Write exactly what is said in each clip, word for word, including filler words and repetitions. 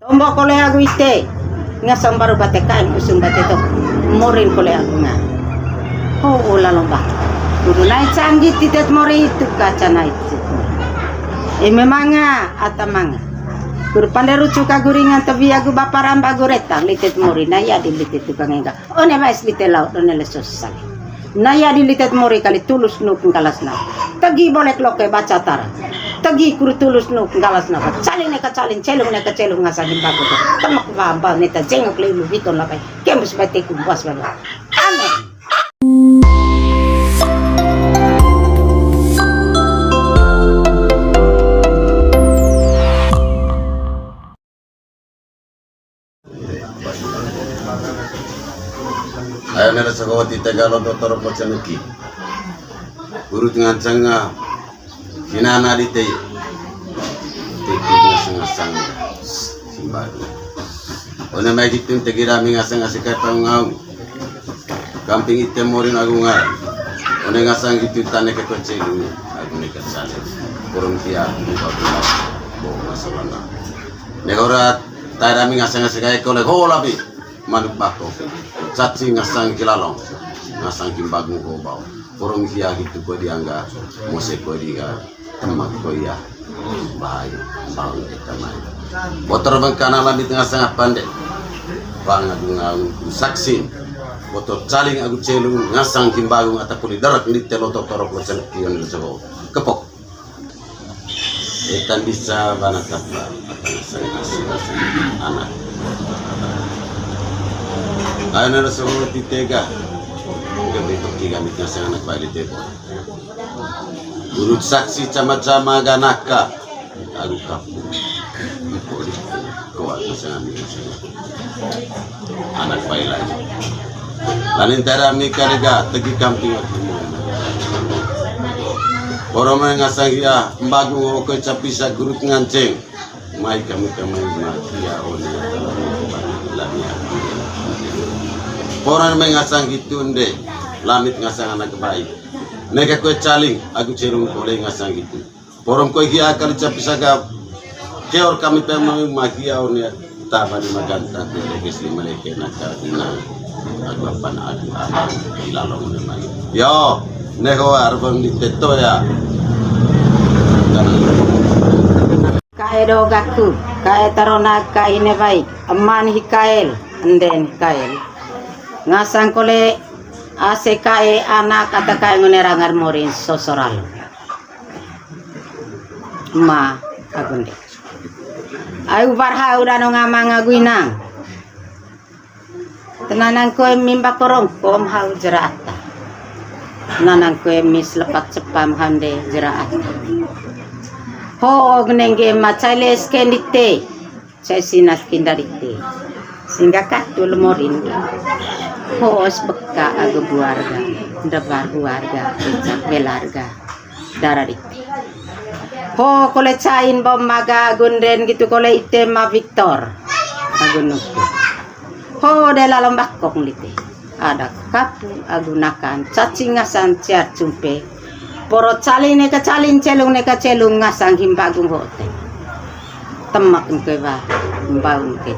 Lombo kole agu ite. Ngasang baru bate kain usung bate tok. Morin kole agu nga. Ho, o lalo ba. Kudu nai canggih titet mori itu kaca nai itu. Eme manga, ata manga. Kudu pande rucu kaguringan tebi agu baparan bagu retang litet mori nai adi litet tukang engga. One bais lite laut, one leso sesali. Nai adi litet mori kali tulus nuk nggalas na. Tegi bolek loke baca tara. Tegi kuru tulus nuk nggalas na. Caling ne ka caling, celung ne ka celung ngasang himbagu. Temek bamba neta jengok lelu biton labai. Kembus bateku buas baba. Amen. Ayo nera sogoti tegalo dotoro pocaneki. Urut ngancanga sinana di te. Teki ngasang-ngasang simbaru. One mai gitun tegi dami ngasang-ngasang kai pangaung. Kamping ite morin agu ngaran. One ngasang gitu tane ke kocelu agu ne kecale. Kurung kia agu babu bo masalana. Negara tadami ngasang-ngasang kai kole ho labi. Manuk bako. Caci ngasang kilalong. Ngasang kimbagu ho bau. Kurung kia gitu ko diangga. Mose ko diga. Temak ko iya. Bayu, bau eta mai. Botor bengkana lamit ngasang apande. Bang agu ngaung saksin. Botor caling agu celung ngasang kimbagung ata puli darak ndi telo totorok lo ceneki on lo sego. Kepok. Etan bisa bana tapa. Ngasang ngasang ngasang anak. Ayo nero sego titega. Gak betok tiga mit ngasang anak bali tebo. Urut saksi cama-cama ganaka. Agu kapu. Iko di koa ngasang ami ngasang. Anak bailai. Lanin tera mi karega tegi kamping aku. Poro mai ngasang hia mbagu ngoko capisa gurut nganceng. Mai kami kami makia one lami aku. Poro mai ngasang gitu nde. Lamit ngasang anak baik. Neka kue caling, agu cerung kole ngasang gitu. Porom koi hia kali capi saga. Keor kami pemang makia one. Tama di maganta, leges di maleke naka ina. Agu apan agu aman, ilalong ne mai. Yo, neho arbang di teto ya. Kae do gaku, kae tarona kae ne baik. Eman hikael, enden hikael. Ngasang kole ase kae anak ata kae ngone rangar morin sosoralo. Ma agunde. Ai ubar hau dano ngamang agu inang. Tenanang koe mimba korong kom hau jeraata. Tenanang koe mis lepak cepam hande jeraata. Ho og nengge ma cailes kendite. Cai sinas kindarite. Singga katul morin. Hoos beka agu buarga. Ndebar buarga. Ecak belarga. Dara dite. Ho kole cain bom maga agunden gitu kole ite ma Victor. Agun nuku. Ho de lalom bakok lite. Ada kapu agu nakan cacing ngasan ciar cumpe. Poro caling ne kacaling celung ne kacelung ngasang himbagung hote. Temak ngke ba, mbaung ke.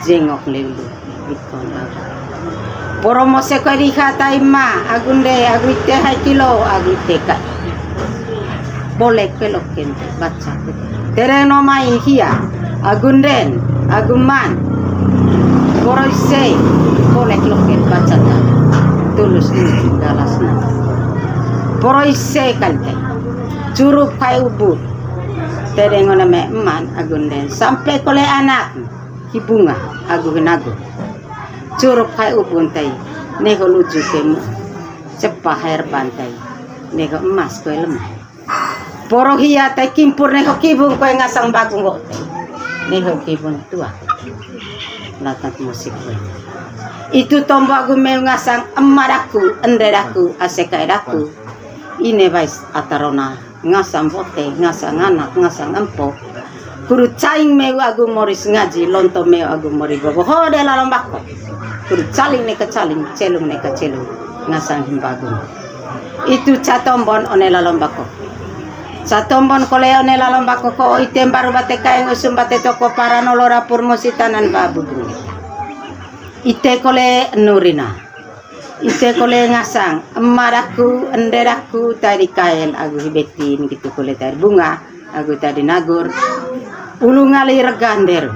Jengok lelu, ikon ba. Poro mose ko diha tai ma, agunde, agu ite hai kilo, agu ite ka. Bolek pelok kente, baca. Tereng no main hia, agunden, aguman. Poro ise, bolek loken baca ta. Tulus ini galas na. Poro ise kante. Curup kai ubun. Tedeng ona me eman agunden sampe kole anak hibunga agu hinagu. Curup kai ubun tai neho luju kemu cepa hair bantai neho emas kue lemah. Poro hia tai kimpur neho kibung kue ngasang bagung ho tai neho kibung tua. Latak musik kue itu tombo agu meu ngasang ema daku ende daku aseka daku. Ine bais atarona. Ngasang bote, ngasang anak, ngasang empo. Kuru caing meu agu moris ngaji, lonto meu agu mori bobo. Ho de lalom bako. Kuru caling ne kacaling, celung ne kacelung. Ngasang himbagung. Itu catombon one lalom bako. Satombon kole one lalombako ko, ite mbaru bate kaeng usum bate toko, para nolo rapur musi tanan babu bungeta. Ite kole nurina. Ite kole ngasang, ema daku, ende daku, tadi kael agu hi Beti, ninggitu kole tadi Bunga agu tadi Nagur. Ulu ngali rega nderu.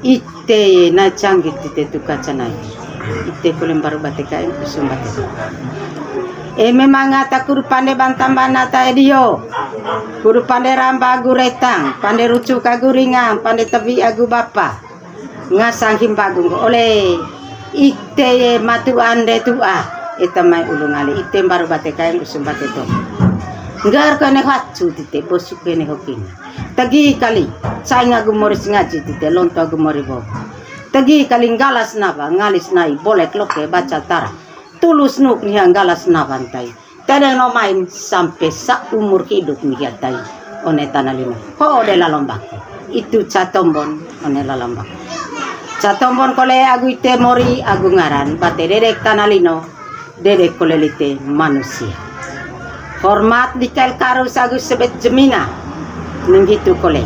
Ite na canggih ite tuka canai. Ite kole mbaru bate kaeng usum bate. Eme manga ta kudu pande bantam bana ta edio. Kudu pande ramba agu retang, pande rucuk agu ringang, pande tebi agu bapa. Ngasang hi mbagung ko, ole ite ye matu ande tua. Ita mai ulu ngali, ite mbaru bate kaeng usum bate toko. Nggar kene hacu tite, bosu kene hoking. Tegi kali, caing agu mori sengaji tite, lonto agu mori bo. Tegi kali nggalas nawa, ngalis nai, bolek loke, baca tara. Tulus nuk nia nggalas nawa ntai. Tedeng no main sampe sa umur hidup ni hiatai one tana lino. Ho de lalombako. Itu catombon one lalombako. Catombon kole agu ite mori agu ngaran, bate dedek tana lino, dedek kole lite manusia. Hormat di kael karus agu sebet jemina. Ninggitu kole.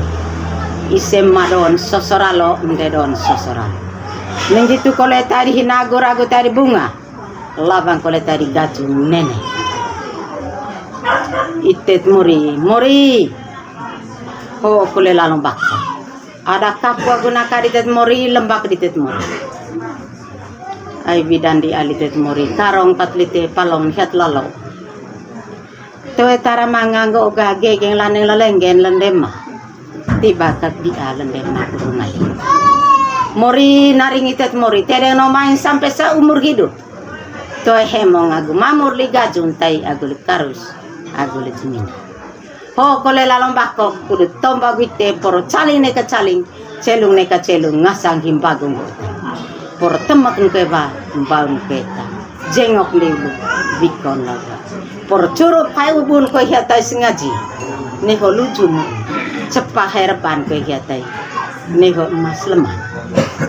Ise madon sosoralo, ndedon sosoralo. Ninggitu kole tadi hi Nagur agu tadi Bunga. Labang kole tadi gaju nene. Itet mori, mori. Ho kole lalombako. Ada kapu agu naka ditet mori, lembak ditet mori. Ai bidan di alitet mori, karong kat lite palong hiat lalo. Toe tara manga nggo ga gegeng laneng lalenggen lendema. Tiba kat dia lendema kurungai. Mori naring itet mori, tedeng no main sampe seumur hidup. Toe hemong agu mamur li gaju ntai agu li karus agu li jemina. Ho kole lalombako kudu tomba agu ite poro caling neka caling, celung neka celung ngasang hi mbagung. Poro temek neke ba, mbaun keta. Jengok liulu, bikon laga. Poro curup hai ubun ko hiatai sengaji. Neho lujumu, cepa hai reban ko hiatai. Neho emas lemah.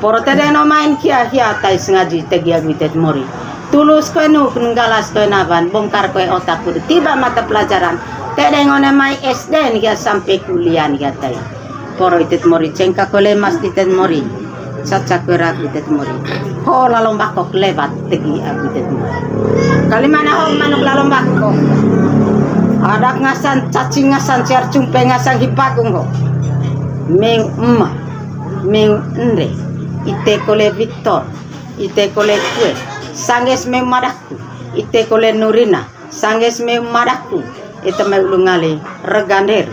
Poro tedeng no main kia hiatai sengaji tegi agu itet mori. Tulus koe nuk, nggalas koe nawan, bongkar koe otak kudu tiba mata pelajaran. Tedeng one mai S D nia sampe kuliah nia tai. Poro itet mori, cengka koe lemas itet mori. Caca koe ragu itet mori. Ho lalombako lewat tegi agu itet mori. Kalimana ho manuk lalombako. Adak ngasan, cacing ngasan, siar cumpe ngasan hi bagung ho. Meu ema, meu ende. Ite kole Victor. Ite kole kue, sangges meu madaku. Ite kole Nurina, sangges meu madaku. Ite mai ulu ngali regander.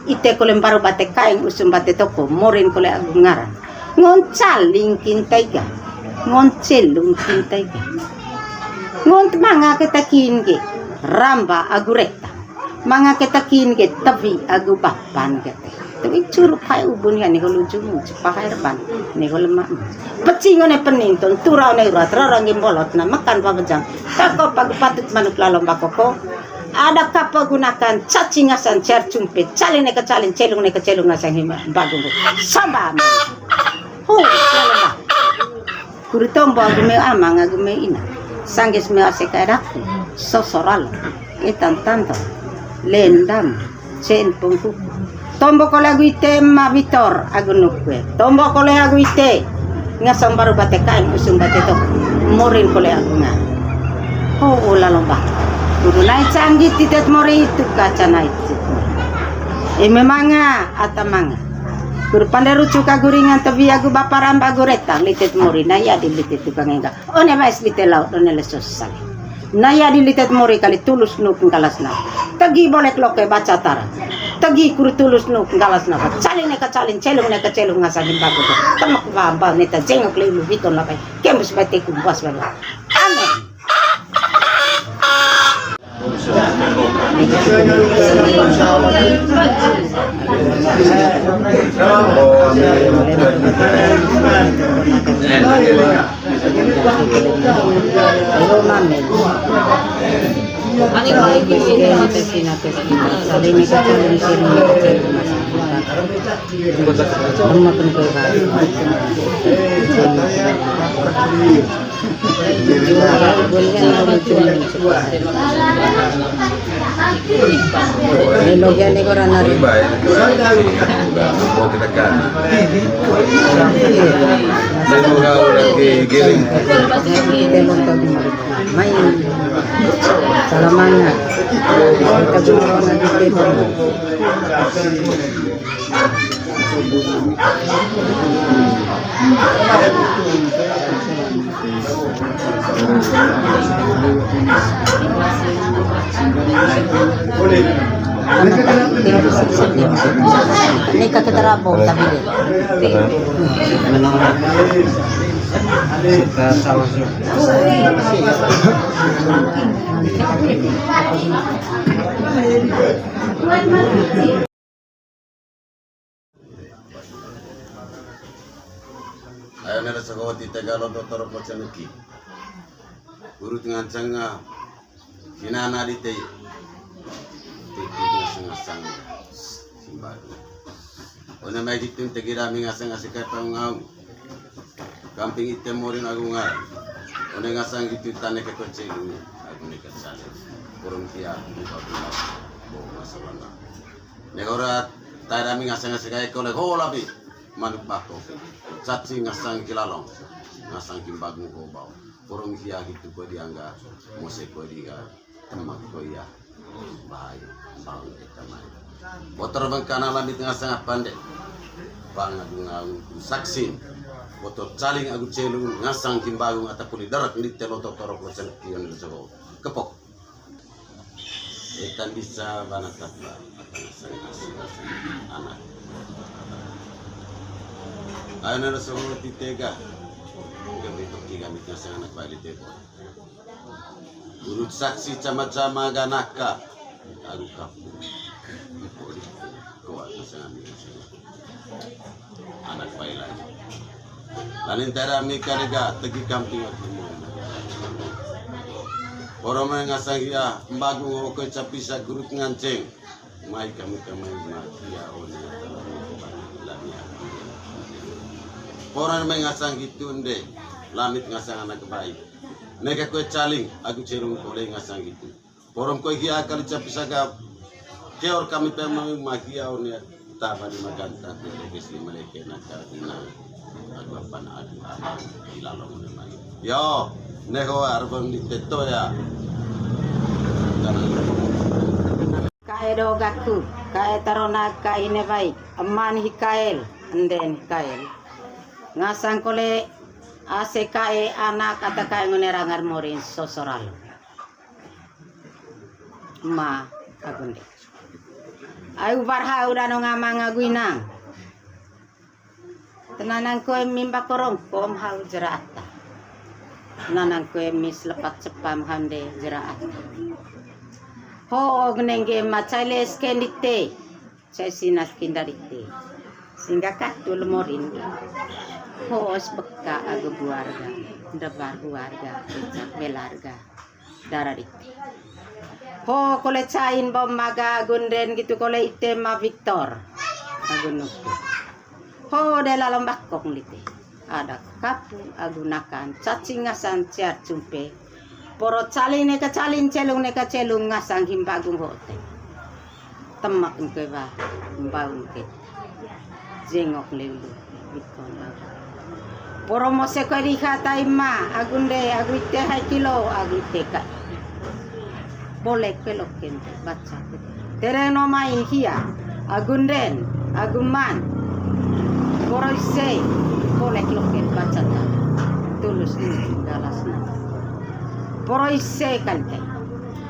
Ite kole mbaru bate kaeng usum bate toko, morin kole agu ngaran. Ngon caling kintai ga, ngon celung kintai ga. Ngon manga ketakin ge, ramba agu reta. Manga ketakin ge tebi agu bapan kete. Tebi curup hai ubun ya ni holu jumu, cepa hai reban ni holu mak. Pecing one peninton, tura one urat, rorong gimbolot na makan pabejang. Tako pagu patut manuk lalombako ko. Ada kapa gunakan, cacing ngasan, cer cumpe, calin ne kecalin, celung ne kecelung ngasang hima bagung. Samba. Hu, lalombako. Kudu tombo agu meu amang agu meu ina. Sangges meu ase kae daku. Sosoralo. Etan tanto. Lendam. Cen pongkuku. Tombo kole agu ite ema Victor agu nukue. Tombo kole agu ite. Ngasang baru bate kain usung bate tok. Morin kole agu nga. Ho, lalombako. Kudu nai canggih titet mori itu kaca nai titet mori. Eme manga, ata manga. Kudu pande rucuk agu ringan tebi agu baparamba agu retang litet mori, nai adil litet tukang engka. One mais lite laut, one leso sesali. Nai adil litet mori kali tulus nuk nggalas na. Tegi bolek loke baca tara. Tegi kuru tulus nuk nggalas na. Calin ne kacalin, celung ne kacelung ngasangin bagu. Temek bamba neta jengok lelu biton lakai. Kembus bateku buas balu. Amin. Melo gani ko ranari. Melo orang ke giling. Kita nonton di main. Salamanga. Kita jumpa lagi. Ini ka kita rabong, tapi dia. Ayo nera sagoti tegalo dotor ko cenuki. Urut ngancang nga hinana di te. Titik ngasang-ngasang. Simbadu. Ona mai gitun tegira mi ngasang-ngasang kai pangaung. Kamping ite morin agungan. Ona ngasang gitun tane ke kocelu. Agung ne kecale. Kurung tia. Bo masalah. Negara tadami ngasang-ngasang kai kole ho labi manuk bako. Caci ngasang kilalong, ngasang kimbagu ho bau. Porong hia gitu ko diangga, mose ko diga, temak ko ia. Bahaya, bau kita mai. Botor bengkana lamit ngasang apa nde? Bang agung agung saksin. Botor caling agung celung ngasang kimbagu ata puli darat ndi telo totorok lo selekion lo jogo. Kepok. Etan bisa bana tapa, atang asang asang asang anak. Ayo nara songo ti tega. Kami pergi kami kasang anak bali tebo. Urut saksi cama-cama ganaka. Aru kapu. Kuat kasang ami kasang. Anak bailai. Lanin tera mi kaliga tegi kamping aku. Poro mai ngasang hia, mbagu ngoko capisa gurut nganceng. Mai kami kamai mati ya, oh, ni kata lami, lami aku. Poro mai ngasang gitu nde, lamit ngasang anak baik. Neka kue caling, aku cerung kole ngasang gitu. Porom koi hia kali capi saga. Keor kami pemang magia onia. Taba ni maganta tu lagi si maleke naka guna. Aku apa na aku ama. Ilalo mune mai. Yo, neho arbang di teto ya. Kae dogaku, kae tarona kae ne baik. Eman hikael, enden hikael. Ngasang kole ase kae anak ata kae ngone rangar morin sosoralo. Ma, agunde. Ai ubar hau dano ngamang agu inang. Tenanang koe mimba korong kom hau jeraata. Tenanang koe mis lepat cepam hande jeraata. Ho og nengge ma cailes kendite. Cai sinas kindarite. Singga katu lemorin. Ho os beka agu buarga. Ndebar buarga. Ecak belarga. Dara dikti. Ho kole cain bom maga agun den gitu kole ite ma Victor. Agun nuku. Ho de lalom bakok lite. Ada kapu agun nakan cacing ngasan ciar cumpe. Poro caling neka caling celung neka celung ngasang himbagung hote. Temak engke ba, mbau engke. Jengok lelu, bikon bau. Poro mose ko diha tai ma, agunde, agu ite hai kilo, agu ite ka. Boleh ke loken baca. Tere no main hia, agunden, aguman. Poro ise, boleh loken baca ta. Tulus ni galas na. Poro ise kante.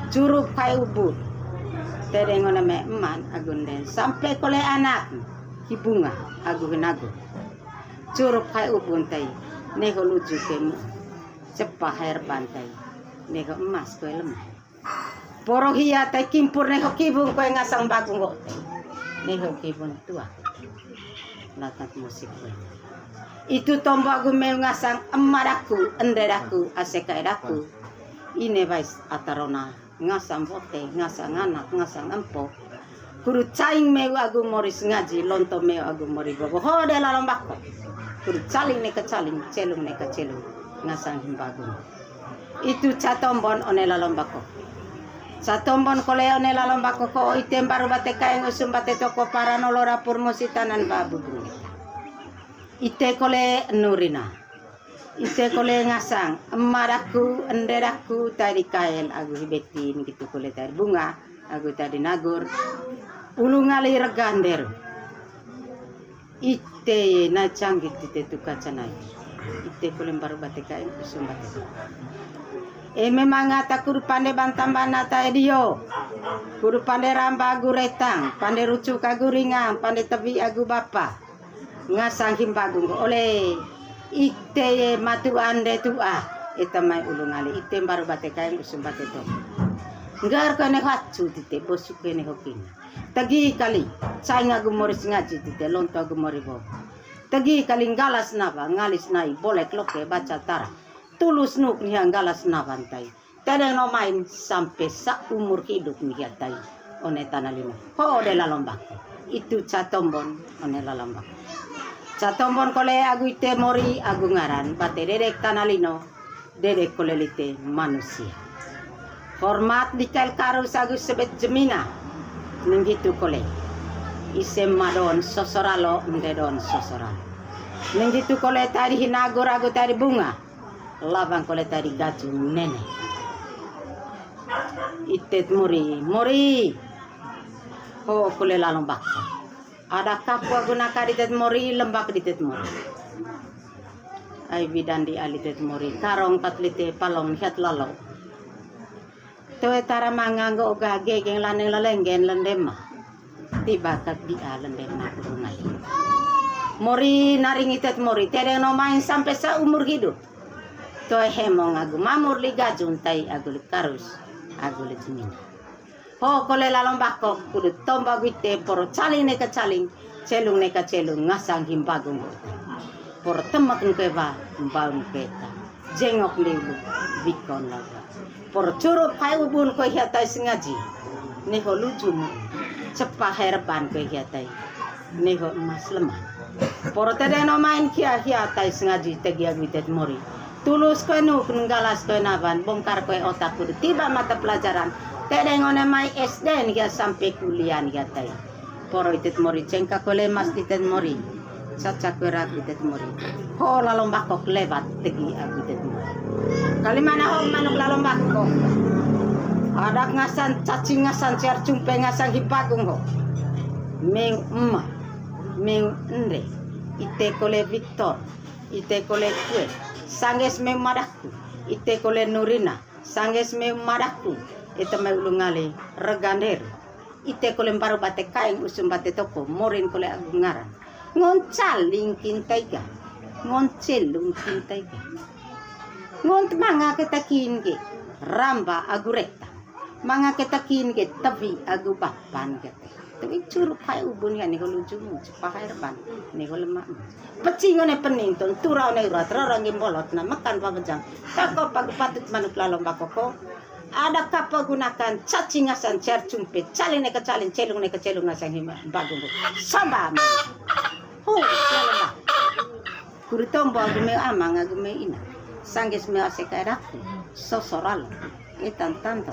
Curup hai ubut. Tedeng ona me eman agunden sampe kole anak hibunga agu hinagu. Curup hai ubun tai neho luju kemu cepa hai reban tai neho emas kue lemah. Poro hia tai kimpur neho kibung kue ngasang bagung ho tai neho kibung tua. Latak musik kue itu tombo agu meu ngasang ema daku ende daku aseka daku. Ine bais atarona. Ngasang bote, ngasang anak, ngasang empo. Kudu caing meu agu moris ngaji, lonto meu agu mori bobo. Ho de lalom bako. Kudu caling neka caling, celung neka celung. Ngasang himbagung. Itu catombon one lalom bako. Satombon kole one lalombako ko, ite mbaru bate kaeng usum bate toko, para nolora purmusi tanan babu bunga. Ite kole nurina. Ite kole ngasang, ema daku, ende daku, tadi kael, agu hi Beti, ninggitu kole tadi Bunga, agu tadi Nagur. Ulu ngali regander. Ite nai canggih ite tuka canai. Ite kole mbaru bate kaeng usum bate. Eme manga ta kudu pande bantam bana ta edio. Kudu pande ramba agu retang, pande rucuk agu ringang, pande tebi agu bapa. Ngasang himbagung ole. Ite ye matu ande tua. Ita mai ulu ngali, ite mbaru bate kaeng usum bate to. Nggar kene hacu tite, bosu kene hokin. Tegi kali, caing agu moris ngaji tite, lonto agu mori bo. Tegi kali nggalas nawa, ngalis nai, bolek loke, baca tara. Tulus nuk niha nggalas nawa ntai. Tedeng no main sampe sa umur hidup niha tai. One tana lino. Ho de lalombako. Itu catombon, one lalombako. Catombon kole agu ite mori agu ngaran, bate dedek tana lino. Dede kole lite manusia. Hormat dikail karus agu sebet jemina. Ninggitu kole. Ise madon sosoralo, ndedon sosoralo. Ninggitu kole tadi hinagur agu tadi bunga. Labang kole tadi gaju nene. Itet mori, mori. Ho kole lalong baksa. Ada kapu agu naka ditet mori, lembak ditet mori. Ai bidan di alitet mori, karong kat lite palong hiat lalo. Toe tara manga nggo oga gegeng laneng lalenggen lendema. Tiba kat dia lendema urungai. Mori naring itet mori, tedeng no main sampe seumur hidup. Toe hemong agu mamur li gajun tai agu li karus, agu li jemina. Ho kole lalong bakok, kudu tomba guite, poro caling neka caling, celung neka celung, ngasang himbagung. Poro temek neke ba, mbaun keta, jengok liulu, bikon laga. Poro curup hai ubun ko hiatai sengaji, neho lujumu, cepa herban ko hiatai, neho emas lemah. Poro tedeno main kia hiatai sengaji tegi agu itet mori. Tulus koe nuk, nggalas koe nawan, bongkar koe otak kudu tiba mata pelajaran. Tedeng one mai S D nia sampe kuliah nia tai. Poro itet mori, cengka koe lemas itet mori. Caca koe rak itet mori. Ho lalong bakok lewat tegi agu itet mori. Kalimana ho manuk lalong bakok. Adak ngasan, cacing ngasan, ciar cumpe ngasan hibagung ho. Ming ema, ming ende. Ite kole Victor. Ite kole kue, sangges me madaku. Ite kole Nurina, sangges me madaku. Ite mai ulu ngali regander. Ite kole mbaru bate kaeng usum bate toko, morin kole agu ngaran. Ngon caling kintaiga, ngon celung kintaiga. Ngon manga ketakin ge, ramba agu reta. Manga ketakin ge, tebi agu bapan ge. Tapi curup hai ubun ya ni holu jumu, cepa hai reban, ni holu mak. Pecing one pening ton, tura one urat, rorong gimbolot na, makan pabejang. Tako pagu patut manuk lalong bakoko. Ada kapa gunakan, cacing ngasan, cer cumpe, calin neka calin, celung neka celung ngasan hima, bagung. Samba. Hu, lalong bak. Kuru tombo agu me amang agu me ina. Sangges me ase kaedaku. Sosoral. Etan tanto.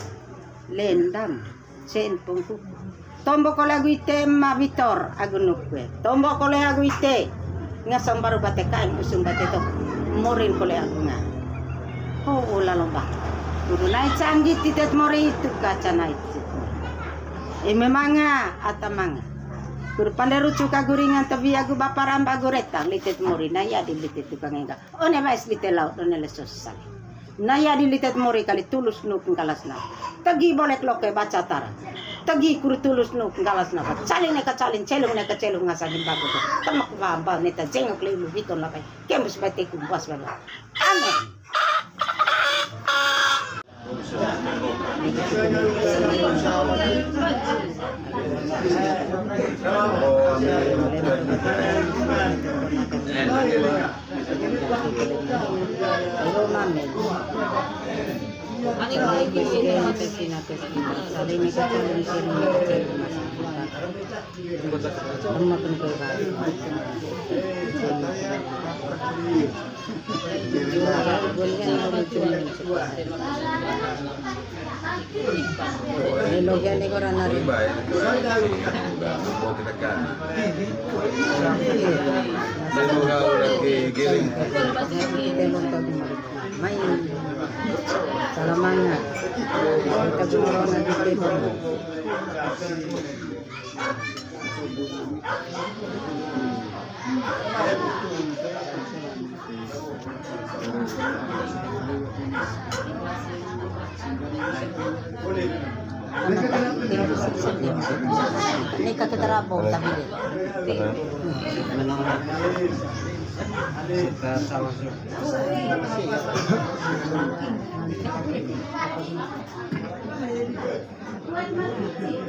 Lendam. Sen pungkuku. Tombo kole agu ite ma Vitor agu nukue. Tombo kole agu ite. Ngasong baru bate kain usung bate tok. Morin kole agu nga. Ho, lalong bak. Kudu nai canggih titet mori itu kaca nai titet mori. Eme manga, ata manga. Kudu pande rucuk agu ringan tebi agu baparamba agu retang litet mori nai adi litet tukang engga. One mais lite laut, one leso sesali. Naya di litet mori kali tulus nuk nggalas na. Tegi bolek loke baca tara. Tegi kuru tulus nuk nggalas na. Caling neka caling, celung neka celung, ngasangin bagus. Temek bamba neta jengok lelu biton lakai. Kembus bateku buas baba. Amin. Ini loh ya, ini kurang nari. Main salamanga. Kita guna di kita. Ini kaki terapung, tapi dia.